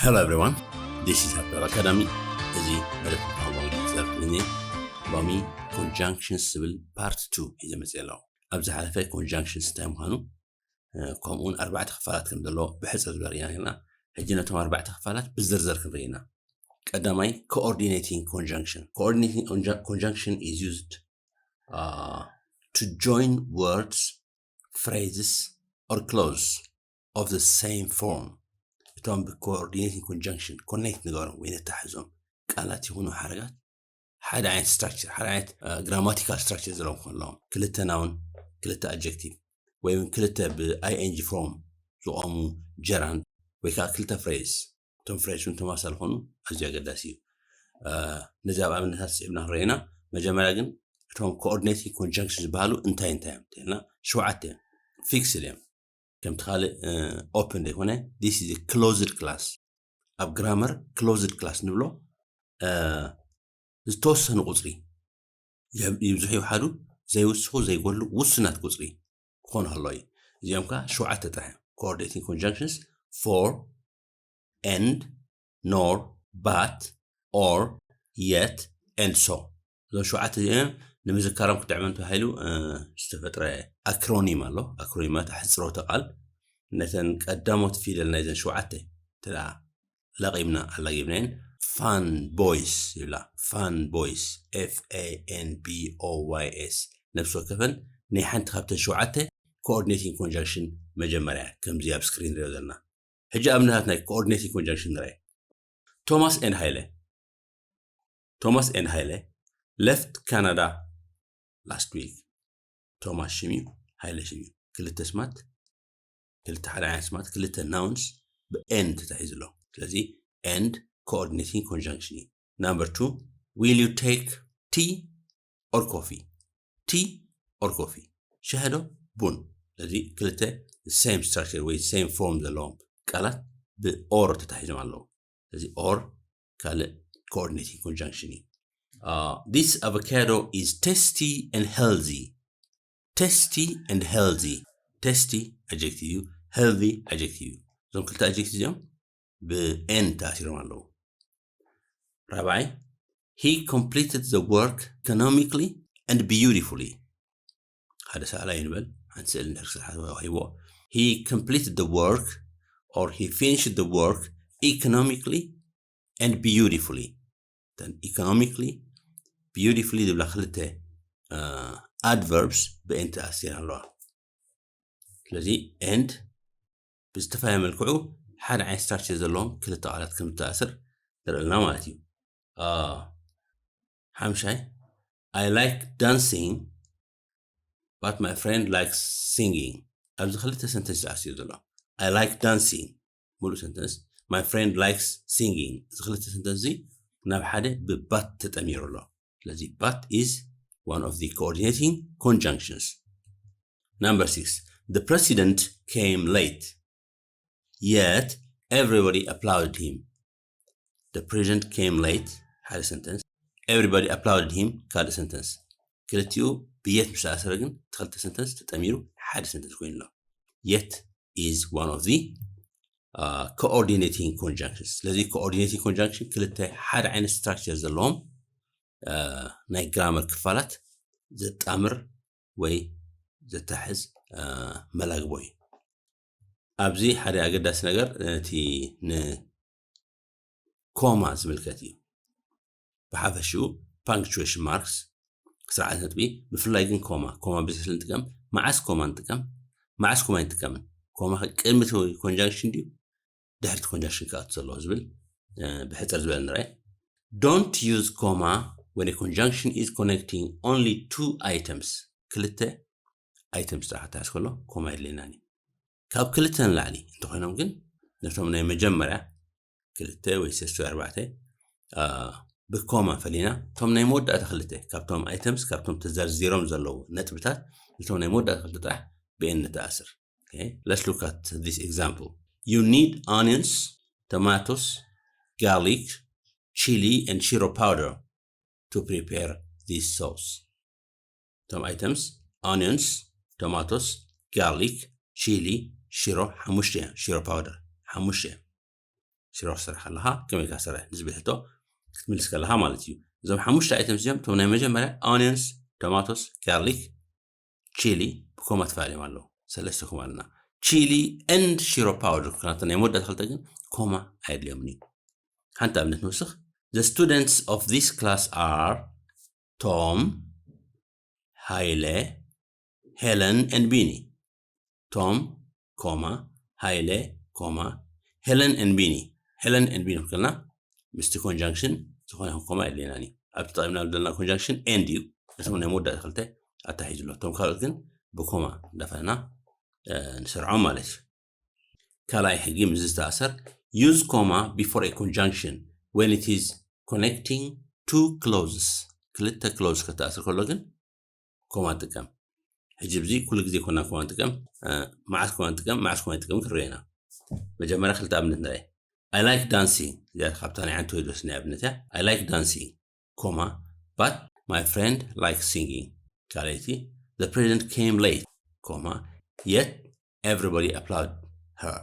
Hello everyone, this is Abdul Academy. እዚ መደብ ቋንቋ እንግሊዝ ዘርትኛ ሎሚ ኮንጃንክሽንስ ዝብል ፓርት ቱ ሒዘ መፅእ ኣለኹ። ኣብ ዝሓለፈ ኮንጃንክሽንስ እንታይ ምዃኑ ከምኡውን ኣርባዕተ ክፋላት ከም ዘለዎ ብሕፅር ዝበርኢና ና። ሕጂ ነቶም ኣርባዕተ ክፋላት ብዝርዝር ክንርኢ ኢና። ቀዳማይ፣ ኮኦርዲኔቲንግ ኮንጃንክሽን። ኮኦርዲኔቲንግ ኮንጃንክሽን is used to join words, phrases or clauses of the same form። እቶም ብኮኦርዲኔቲንግ ኮንጃንክሽን ኮኔክት ንገሮም ወይ ነታሕዞም ቃላት ይኹኑ ሓረጋት ሓደ ዓይነት ስትራክቸር፣ ሓደ ዓይነት ግራማቲካል ስትራክቸር ዘለዎም ክኾኑ ኣለዎም። ክልተ ናውን፣ ክልተ ኣጀክቲቭ፣ ወይ እውን ክልተ ብ-ing ፎርም ዝቆሙ ጀራንድ፣ ወይ ከዓ ክልተ ፍሬዝ። እቶም ፍሬዝ እውን ተማሳል ኾኑ ኣዝዩ ኣገዳሲ እዩ። ነዚ ኣብ ኣብነታት ስዒብና ክንረኢና። መጀመርያ ግን እቶም ኮኦርዲኔቲንግ ኮንጃንክሽን ዝበሃሉ እንታይ እንታይ እዮም ተልና፣ ሸውዓተ እዮም። ፊክስድ እዮም። ከምቲ ካልእ ኦፕን ዘይኮነ፣ this is closed class። ኣብ ግራመር ክሎዝድ ክላስ ንብሎ ዝተወሰኑ ቁፅሪ ይብዝሑ ይውሓዱ ዘይውስኹ ዘይጎሉ ውሱናት ቁፅሪ ክኾኑ ኣለዉ እዩ። እዚኦም ከዓ ሸውዓተ ጥራሕ እዮም። Coordinating conjunctions for, and, nor, but, or, yet, and so። እዞም ሸውዓተ እዚኦም ንምዝካሮም ክጥዕመን ተባሂሉ ዝተፈጥረ ኣክሮኒም ኣሎ። ኣክሮኒም ማለት ኣሕፅሮተ ቃል ነተን ቀዳሞት ፊደል ናይዘን ሸውዓተ ተደኣ ለቒምና ኣላጊብናየን ፋን ቦይስ ይብላ። ፋን ቦይስ፣ ኤፍ ኤ ኤን ቢ ኦ ዋይ ኤስ። ነብሲ ወከፈን ናይ ሓንቲ ካብተን ሸውዓተ ኮኦርዲኔቲንግ ኮንጃንክሽን መጀመርያ፣ ከምዚ ኣብ ስክሪን ንሪኦ ዘለና። ሕጂ ኣብነታት ናይ ኮኦርዲኔቲንግ ኮንጃንክሽን ንርአ። ቶማስ ኤንድ ሃይለ። ቶማስ ኤንድ ሃይለ left Canada last week። ቶማስ ሽም እዩ፣ ሃይለ ሽም እዩ። ክልተ ስማት፣ ክልተ ሓደ ዓይነት ስማት፣ ክልተ ናውንስ ብኤንድ ተታሒዙ ኣሎ። ስለዚ ኤንድ ኮኦርዲኔቲንግ ኮንጃንክሽን እዩ። ናምበር ቱ፣ will you take tea or coffee? ቲ ኦር ኮፊ፣ ሻሂ ዶ ቡን? ስለዚ ክልተ ሴም ስትራክቸር ወይ ሴም ፎርም ዘለዎም ቃላት ብኦር ተታሒዞም ኣለዉ። ስለዚ ኦር ካልእ ኮኦርዲኔቲንግ ኮንጃንክሽን እዩ። This avocado is tasty and healthy። Tasty and healthy። ቴስቲ ኣጀክቲቭ እዩ፣ ሄልዚ ኣጀክቲቭ እዩ። እዞም ክልተ ኣጀክቲቭ እዚኦም ብኤን ተኣሲሮም ኣለዉ። ራብዓይ፣ he completed the work economically and beautifully። ሓደ ሰኣላይ ንበል፣ ሓንቲ ስእሊ እንድሕር ክስራሕ ተዋሂብዎ። He completed the work or he finished the work economically and beautifully። እተን ኢኮኖሚክሊ፣ ቢዩቲፉሊ ዝብላ ክልተ ኣድቨርብስ ብኤን ተኣሲረን ኣለዋ። ስለዚ ኤንድ ብዝተፈላለየ መልክዑ ሓደ ዓይነት ስትራክቸር ዘለዎም ክልተ ቃላት ከም ዝተኣስር ንርኢ ኣለና ማለት እዩ። ሓምሻይ፣ I like dancing but my friend likes singing። ኣብዚ ክልተ ሰንተንስ ተኣሲሩ ዘሎ። I like dancing፣ ሙሉእ ሰንተንስ። My friend likes singing። እዚ ክልተ ሰንተንስ እዚ ናብ ሓደ ብባት ተጠሚሩ ኣሎ። ስለዚ but is one of the coordinating conjunctions። Number six, the president came late yet everybody applauded him። The president came late ሓደ ሰንተንስ፣ everybody applauded him ካልእ ሰንተንስ። ክልቲኡ ብየት ምስ ተኣሰረ ግን እቲ ክልተ ሰንተንስ ተጠሚሩ ሓደ ሰንተንስ ኮይኑ ኣሎ። Yet is one of the coordinating conjunctions። ስለዚ coordinating conjunction ክልተ ሓደ ዓይነት ስትራክቸር ዘለዎም ናይ ግራመር ክፋላት ዘጣምር ወይ ዘታሕዝ መላግቦ እዩ። ኣብዚ ሓደ ኣገዳሲ ነገር እቲ ንኮማ ዝምልከት እዩ። ብሓፈሽኡ ፓንክቹዌሽን ማርክስ፣ ስርዓት ነጥቢ፣ ብፍላይ ግን ኮማ፣ ኮማ ብዝሒ ንጥቀም። መዓስ ኮማ ንጥቀም? መዓስ ኮማ ኣይንጥቀምን? ኮማ ቅድሚ እቲ ኮንጃንክሽን ድዩ ድሕሪ እቲ ኮንጃንክሽን ክኣቱ ዘለዎ ዝብል ብሕፅር ዝበለ ንርአ። Don't use comma when a conjunction is connecting only two items። ክልተ ኣይተምስ ጥራሕ ክተሓዝ ከሎ ኮማ የድልየናን እዩ። ካብ ክልተ ንላዕሊ እንተኾይኖም ግን ነቶም ናይ መጀመርያ ክልተ ወይ ሰለስተ ወይ ኣርባዕተ ብኮማ ፈሊና፣ እቶም ናይ መወዳእታ ክልተ ካብቶም ኣይተምስ፣ ካብቶም ተዘርዚሮም ዘለዉ ነጥብታት፣ እቶም ናይ መወዳእታ ክልተ ጥራሕ ብኤን ንተኣስር። Okay, let's look at this example. You need onions, tomatoes, garlic, chili and shiro powder to prepare this sauce. እቶም ኣይተምስ ኦኒዮንስ፣ ቶማቶስ፣ ጋርሊክ፣ ቺሊ፣ ሽሮ ሓሙሽተ እዮም። ሽሮ ፓውደር ሓሙሽተ እዮም። ቲሮ ክትሰርሕ ከለኻ ከመይ ኢልካ ትሰርሕ ንዝብል ሕቶ ክትምልስ ከለኻ ማለት እዩ። እዞም ሓሙሽተ ኣይተምስ እዚኦም እቶም ናይ መጀመርያ ኦኒየንስ፣ ቶማቶስ፣ ጋርሊክ፣ ቺሊ ብኮማ ተፋልዮም ኣለዉ። ሰለስተ ኮማ ኣለና። ቺሊ ኤንድ ሽሮ ፓውደር ናብተን ናይ መወዳእታ ክልተ ግን ኮማ ኣየድልዮምን እዩ። ሓንቲ ኣብነት ንወስኽ። The students of this class are ቶም፣ ሃይለ፣ ሄለን and ቢኒ። ቶም ኮማ ሃይለ ኮማ ሄለን and ቢኒ። ሄለን and ቢኒ ክልና ምስቲ ኮንጃንክሽን ዝኾነ ኮማ የድልየናን እዩ። ኣብቲ ተጠቒምናሉ ዘለና ኮንጃንክሽን ኤንድ እዩ። እቶም ናይ መወዳእታ ክልተ ኣታሒዙ ኣሎ። እቶም ካልኦት ግን ብኮማ እንዳፈለና ንሰርዖም ማለት እዩ። ካልኣይ ሕጊ ምስ ዝተኣሰር use comma before a conjunction when it is connecting two clauses። ክልተ ክሎዝ ከተኣስር ከሎ ግን ኮማ ንጥቀም። ሕጂ ብዚ ኩሉ ግዜ ኮና ኮማ ንጥቀም። መዓስ ኮማ ንጥቀም፣ መዓስ ኮማ ንጥቀም ክንርኢ ኢና። መጀመርያ ክልተ ኣብነት ንርኣይ። I like dancing። እዚኣ ካብታ ናይ ዓንተ ወይ ዶስ ናይ ኣብነት እያ። I like dancing ኮማ but my friend like singing። ካልኣይቲ the president came late ኮማ yet everybody applaud her።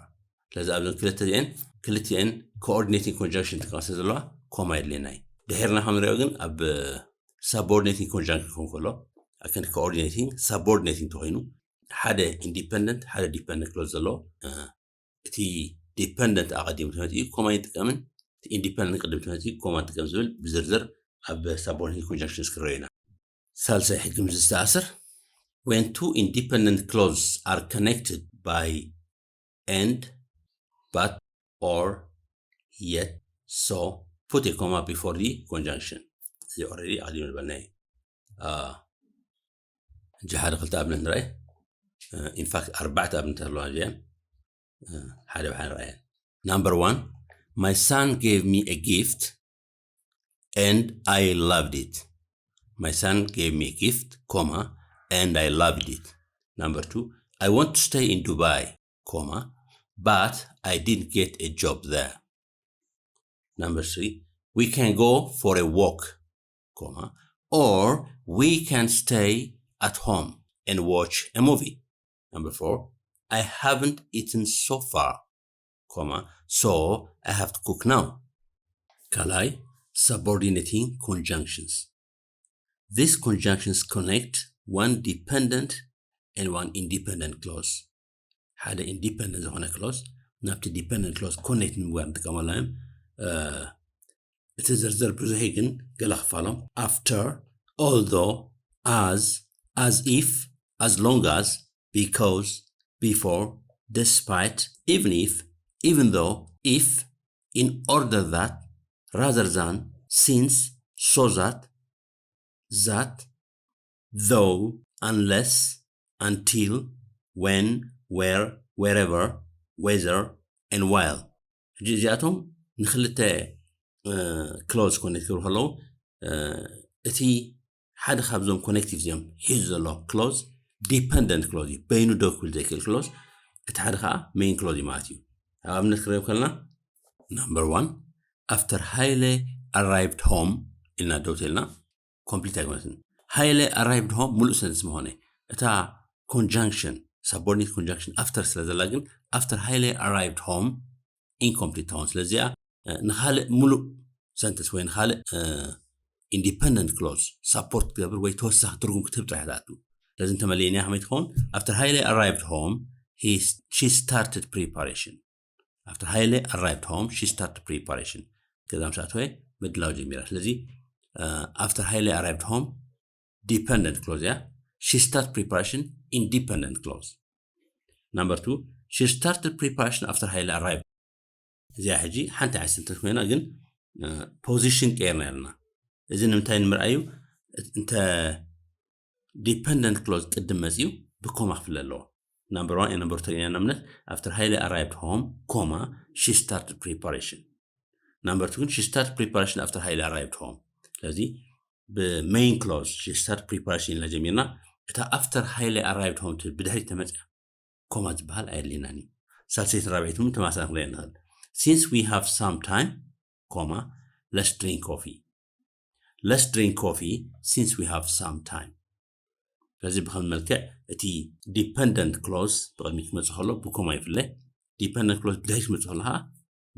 ስለዚ ኣብዘን ክልተ እዚአን ክልቲአን coordinating conjunction ትቃወም ስለ ዘለዋ ኮማ የድልየና እዩ። ድሒርና ከም ንሪኦ ግን ኣብ subordinating conjunction ክኸውን ከሎ ኣከን coordinating subordinating ተኮይኑ ሓደ independent ሓደ dependent ክሎ ዘለዎ እቲ dependent ኣቐዲሙ ተመፂኡ ኮማ ይጥቀምን independent ቅድም ተመፂኡ ኮማ ይጥቀም ዝብል ብዝርዝር ኣብ subordinate conjunctions ክረዩ ኢና። ሳልሳይ ሕጊ ምስ ዝተኣስር when two independent clauses are connected by and but or yet so put a comma before the conjunction። እዚ already ኣቐዲሙ ዝበልና እዩ። ሕጂ ሓደ ክልተ ኣብነት ንርኣይ። In fact ኣርባዕተ ኣብነት ኣለዋ እዚአን ሓደ ብሓደ ንርኣየን። Number one, my son gave me a gift and I loved it. My son gave me a gift comma and I loved it. Number two, I want to stay in Dubai comma but I didn't get a job there. Number three, we can go for a walk comma or we can stay at home and watch a movie. Number four, I haven't eaten so far comma so I have to cook now. ካልኣይ, subordinating conjunctions. These conjunctions connect one dependent and one independent clause. ሓደ independent ዝኾነ clause ናብቲ dependent clause connect ንምግባር ንጥቀመሎም እዮም። እቲ ዝርዝር ብዙሕ ግን ገለ ክፋሎም after, although, as, as if, as long as, because, before, despite, even if, even though, if, in order that, rather than, since, so that, that, though, unless, until, when, where, wherever, whether, and while። ሕጂ እዚኣቶም ንክልተ clause connect ክብሉ ከለዉ እቲ ሓደ ካብዞም connective እዚኦም ሒዙ ዘሎ clause dependent clause እዩ። በይኑ ደው ክብል ዘይክእል clause፣ እቲ ሓደ ከዓ main clause እዩ ማለት እዩ። ኣብ ኣብነት ክረብ ከለና number one, after ሃይለ arrived home ኢልና ደው ተልና complete ኣይኮነትን። ሃይለ arrived home ሙሉእ sentence ምኾነ እታ conjunction subordinate conjunction after ስለ ዘላ ግን after ሃይለ arrived home incomplete ትኸውን። ስለዚኣ ንካልእ ሙሉእ sentence ወይ ንካልእ independent clause support ክትገብር ወይ ተወሳኺ ትርጉም ክትህብ ጥራሕ ትኣቱ። ስለዚ እንተመለየና ከመይ ትኸውን? After ሃይለ arrived home, he, she started preparation. After ሃይለ arrived home, she started preparation. ገዛ ምስ ኣተወ ምድላው ጀሚራ። ስለዚ after ሃይለ arrived home dependent clause እያ። She started preparation independent clause. Number two, she started preparation after ሃይለ arrived. እዚኣ ሕጂ ሓንቲ ዓይነት sentence ኮይና ግን position ቀይርና ኣለና። እዚ ንምንታይ ንምርኣዩ? እንተ dependent clause ቅድም መፅዩ ብኮማ ክፍለ ኣለዎ። Number one and number two ኢና ንኣብነት after ሃይለ arrived home comma she started preparation. Number two ግን she started preparation after ሃይለ arrived home። ስለዚ ብ main clause she started preparation ኢልና ጀሚርና እታ after ሃይለ arrived home ትብል ብድሕሪት ተመፅያ ኮማ ዝበሃል ኣየድልየናን እዩ። ሳልሰይትን ራብዐይትን እውን ተመሳሳሊ ክንሪኦ ንኽእል። Since we have some time comma let's drink coffee. Let's drink coffee since we have some time. ስለዚ ብኸም መልክዕ እቲ dependent clause ብቕድሚ ክመፅእ ከሎ ብኮማ ይፍለ። Dependent clause ብድሕሪት ክመፅእ ከሎ ከዓ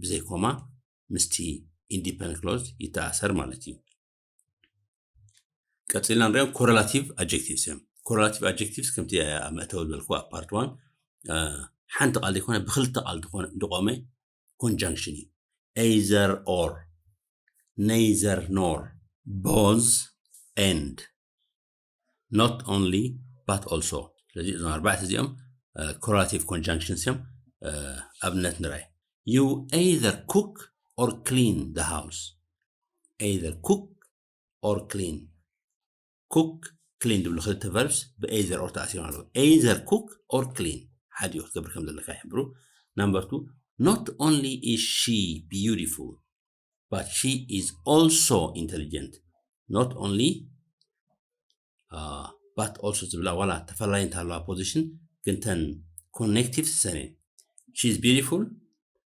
ብዘይ ኮማ ምስቲ independent clause ይተኣሰር ማለት እዩ። ቀፂልና ንሪኦም correlative adjectives እዮም። Correlative adjectives ከምቲ ኣብ መእተዊ ዝበልኩ ኣብ part one ሓንቲ ቃል ዘይኮነ ብክልተ ቃል ዝኾነ ዝቆመ conjunction እዩ። Either or፣ neither nor፣ both and፣ not only but also። ስለዚ እዞም ኣርባዕተ እዚኦም correlative conjunctions እዮም። ኣብነት ንራይ፣ you either cook or clean the house። Either cook or clean። Cook፣ clean ዝብሉ ክልተ verbs ብ either or ተኣሲሮም ኣለዉ። Either cook or clean፣ ሓዲኡ ክትገብር ከም ዘለካ ይሕብሩ። Number two፣ not only is she beautiful but she is also intelligent። Not only but also ዝብላ ዋላ ተፈላለየ እንተሃለዋ position ግን ተን connectives ሰን እየን። She is beautiful፣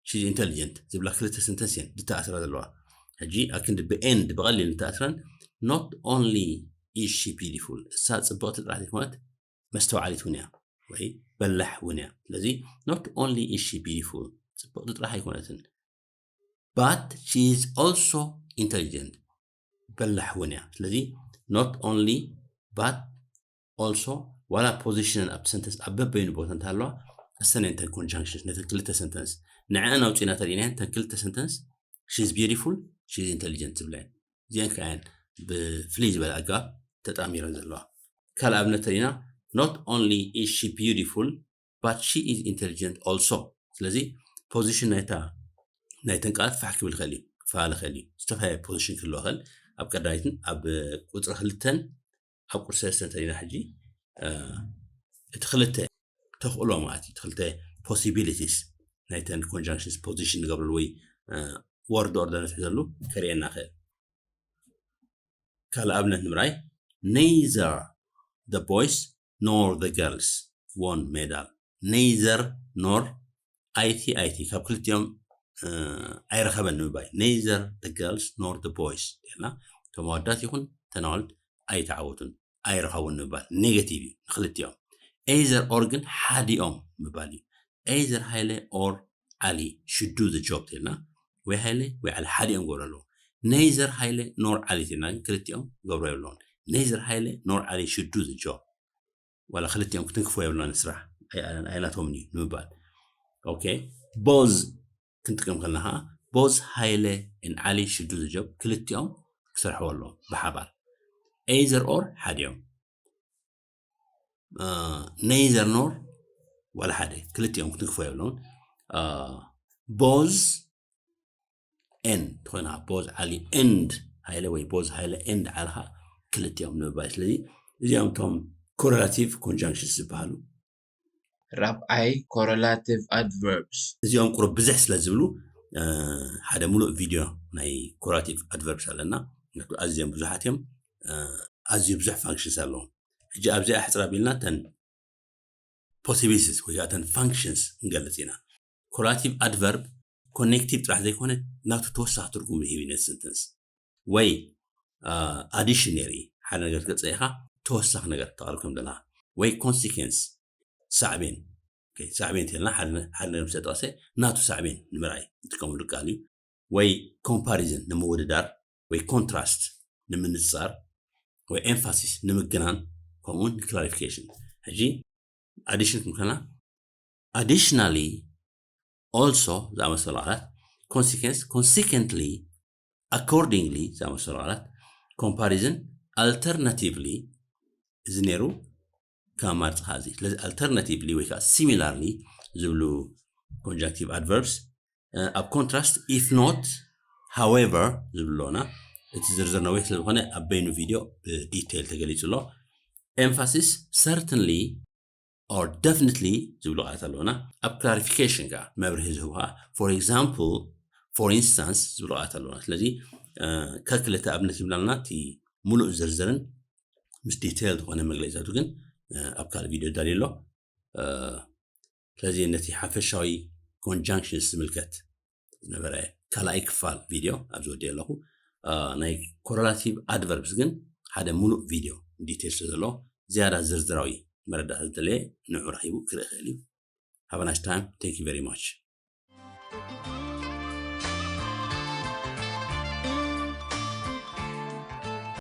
she is intelligent ዝብላ ክልተ sentence እየን ዝተኣስራ ዘለዋ። ሕጂ ኣክንዲ ብ and ብቐሊል እንተኣስረን not only is she beautiful፣ እሳ ፅብቕቲ ጥራሕ ዘይኮነት መስተውዓሊት እውን እያ ወይ በላሕ እውን እያ። ስለዚ not only is she beautiful፣ ፅብቕቲ ጥራሕ ኣይኮነትን፣ but she is also intelligent፣ በላሕ እውን እያ። ስለዚ not only but also ዋላ position ኣብቲ sentence ኣብ በበይኑ ቦታ እንተሃለዋ እሰን እየን ተን conjunctions ነተን ክልተ sentence ንዐአን ኣውፂና ተሪእናየን ተን ክልተ sentence she is beautiful፣ she is intelligent ዝብላ እየን። እዚአን ከዓ እየን ብፍልይ ዝበለ ኣገባብ ተጣሚረን ዘለዋ። ካልእ ኣብነት ተሪእና not only is she beautiful but she is intelligent also። ስለዚ position ናይታ ናይተን ቃላት ፋሕ ክብል ይኽእል እዩ፣ ክፈላለ ይኽእል እዩ። ዝተፈላለየ position ክህልዎ ይኽእል። ኣብ ቀዳማይትን ኣብ ቁፅሪ ክልተን ኣብ ቁፅሪ ሰለስተን ተሪእና ሕጂ እቲ ክልተ ተኽእሎ ማለት እዩ። እቲ ክልተ possibilities ናይተን conjunctions position ንገብረሉ ወይ word order ንሕዘሉ ከርእየና ይኽእል። ካልእ ኣብነት ንምርኣይ neither the boys nor the girls won medal። Neither nor ኣይቲ ኣይቲ ካብ ክልቲኦም ኣይረኸበን ንምባይ neither the girls nor the boys ኢልና እቶም ኣወዳት ይኹን ተናወልድ ኣይተዓወቱን ኣይረኸቡን ንምባል negative እዩ ንክልቲኦም። Either or ግን ሓዲኦም ምባል እዩ። Either ሃይለ or ዓሊ should do the job ኢልና ወይ ሃይለ ወይ ዓሊ ሓዲኦም ገብሩ ኣለዎ። Neither ሃይለ nor ዓሊ ኢልና ግን ክልቲኦም ገብሩ የብለውን። Neither ሃይለ nor ዓሊ should do the job። ዋላ ክልቲኦም ክትንክፎ የብልናን ስራሕ ኣይናቶምን እዩ ንምባል። Okay both ክንጥቀም ከለና ከዓ both ሃይለ and ዓሊ should do the job ክልቲኦም ክሰርሕዎ ኣለዎም ብሓባር። Either or ሓዲኦም neither nor ዋላ ሓደ ክልቲኦም ክትንክፎ የብለውን። Both and ትኾይና both ዓሊ and ሃይለ ወይ both ሃይለ and ዓልኻ ክልቲኦም ንምባል። ስለዚ እዚኦም እቶም correlative conjunctions ዝበሃሉ። ራብዓይ correlative adverbs። እዚኦም ቁሩብ ብዝሕ ስለ ዝብሉ ሓደ ሙሉእ ቪድዮ ናይ correlative adverbs ኣለና። ኣዝዮም ብዙሓት እዮም። ኣዝዩ ብዙሕ functions ኣለዎም። ሕጂ ኣብዚኣ ሕፅር ኣቢልና ተን possibilities ወይ ከዓ ተን functions ክንገልፅ ኢና። Correlative adverb connective ጥራሕ ዘይኮነ ናቱ ተወሳኺ ትርጉም ይህብ ነቲ sentence። ወይ additionary ሓደ ነገር ትገፀ ኢኻ ተወሳኺ ነገር ተቐርብ ከም ዘለና ወይ consequence ሳዕቤን ሳዕቤን እንተልና ሓደ ነገር ምስ ተጠቐሰ ናቱ ሳዕቤን ንምርኣይ ዝጥቀምሉ ቃል እዩ። ወይ comparison ንምውድዳር ወይ contrast ንምንፅፃር ወይ emphasis ንምግናን ከምኡውን clarification። ሕጂ addition ክንከና additionally also ዝኣመሰሉ ቃላት consequence consequently accordingly ዝኣመሰሉ ቃላት comparison alternatively እዚ ነይሩ ከም ኣማርፂ ከዓ እዚ። ስለዚ alternatively ወይ ከዓ similarly ዝብሉ conjunctive adverbs ኣብ contrast if not however ዝብሉ ኣለውና። እቲ ዝርዝር ነዊሕ ስለዝኾነ ኣብ በይኑ ቪድዮ ብዲቴይል ተገሊፁ ኣሎ። Emphasis certainly or definitely ዝብሉ ቃላት ኣለውና። ኣብ clarification ከዓ መብርሂ ዝህቡ ከዓ for example for instance ዝብሉ ቃላት ኣለውና። ስለዚ ከክልተ ኣብነት ይብላልና እቲ ሙሉእ ዝርዝርን ምስ ዲቴይል ዝኾነ መግለፂታቱ ግን ኣብ ካልእ ቪድዮ ዳልዩ ኣሎ። ስለዚ ነቲ ሓፈሻዊ conjunctions ዝምልከት ዝነበረ ካልኣይ ክፋል ቪድዮ ኣብዚ ወዲኦ ኣለኹ። ናይ correlative adverbs ግን ሓደ ሙሉእ ቪድዮ ዲቴይል ስለ ዘለዎ ዝያዳ ዝርዝራዊ መረዳእታ ዝደለየ ንዑ ረኺቡ ክርኢ ይኽእል እዩ። Have a nice time. Thank you very much.